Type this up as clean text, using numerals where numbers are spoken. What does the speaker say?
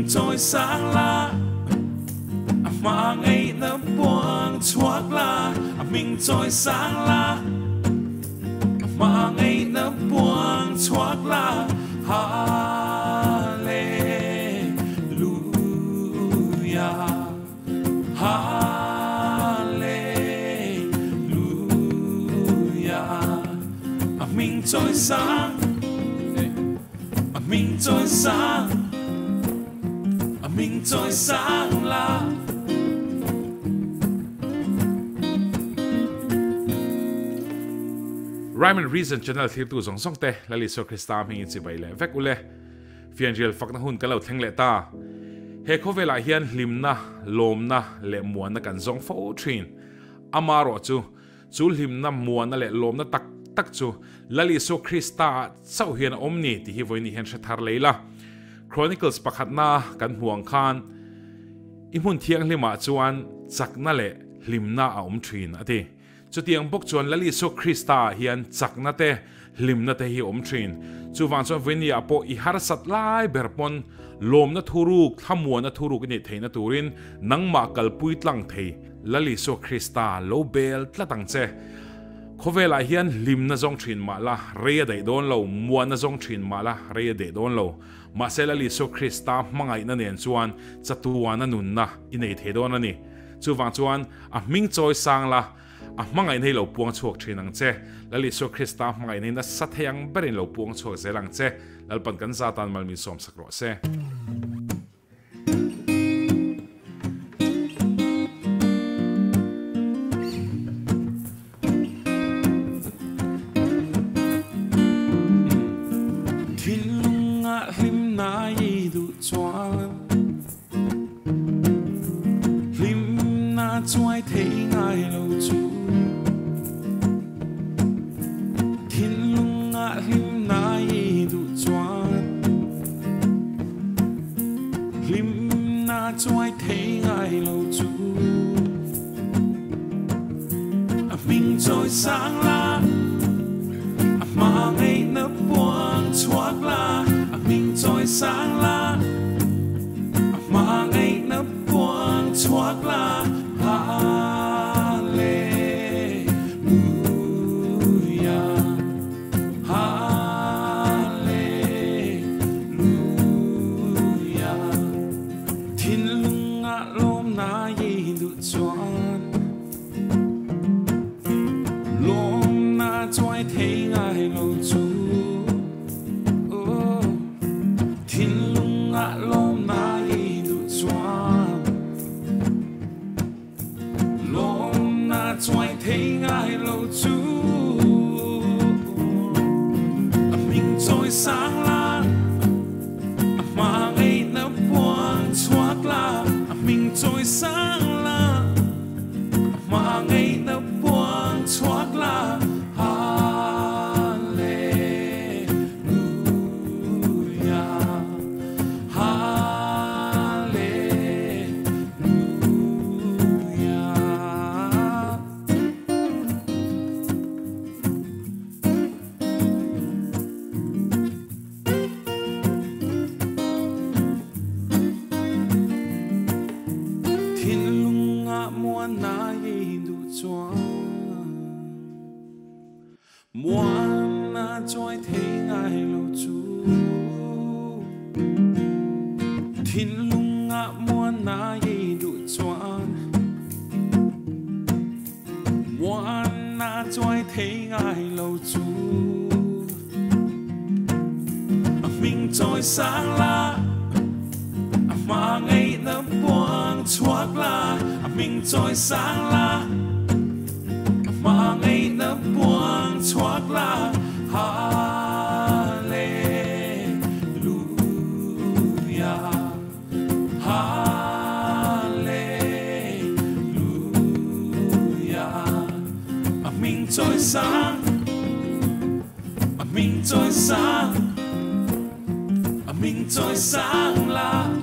chawi sang la, a hmangaihna puang chhuak la, a hming chawi sang la, a hmangaihna puang chhuak la, Hallelujah, Hallelujah, a hming chawi sang, a hming chawi sang, a hming chawi sang la. Rhyme and Reason channel thirtu zawng zawng te Lal Isua Krista hmingin chibai leh vek ule. Fianrial fakna hun kan lo thleng leh ta. He khawvelah hian hlimna, lawmna leh muanna kan zawng fo thin. Amarawh chu, chu hlimna, muanna leh lawmna tak tak chu Lal Isua Krista ah chauh hian a awm ni tih hi vawiin hian hre thar lei la. Chronicles pakhatna kan hmuh ang khan i hmun thianghlimah chuan chakna leh hlimna a awm thin a ti. Chutiang bawk chuan Lal Isua Krista ah hian chakna te, hlimna te hi a awm thin. Chuvang chuan vawiin ah pawh i harsat lai ber pawn lawmna thuruk, thlamuanna thuruk i neih theihna turin nangmah kalpui tlang thei Lal Isua Krista lo bel tlat ang che. Khawvelah hian hlimna zawng thin mah la, rei a daih dawn lo, muanna zawng thin mah la, rei a deh dawn lo. Mahse Lal Isua Krista hmangaihna nen chuan chatuana nunna i nei thei dawn a ni. Chuvang chuan a hming chawi sang la, a hmangaihna hi lo puang chhuak thin ang che. Lal Isua Krista hmangaihna hi nasa thei ang berin lo puang chhuak zel ang che. Lalpan kan za tan mal min sawmsak rawh se. Thinlunga hlimna i duh chuan Hlimna chuai thei ngai lo chu Thinlunga hlimna i duh chuan Hlimna chuai thei ngai lo chu A hming chawi sang la, a hmangaihna puang chhuak la, a hming chawi sang la, a hmangaihna puang chhuak la, Hallelujah, Hallelujah. Thinlunga lawmna i duh chuan Lawmna chuai thei ngai lo chu Thinlunga lawmna i duh chuan Lawmna chuai thei ngai lo chu A hming chawi sang la, a hmangaihna puang chhuak la, a hming chawi sang la, a hmangaihna puang chhuak la, Hallelujah, Hallelujah. Thinlunga muanna i duh chuan Muanna chuai thei ngai lo chu Thinlunga muanna i duh chuan Muanna chuai thei ngai lo chu A hming chawi sang la, a hmangaihna puang chhuak la, a hming chawi sang la, a hmangaihna puang chhuak la, Hallelujah, Hallelujah, a hming chawi sang, a hming chawi sang, a hming chawi sang la.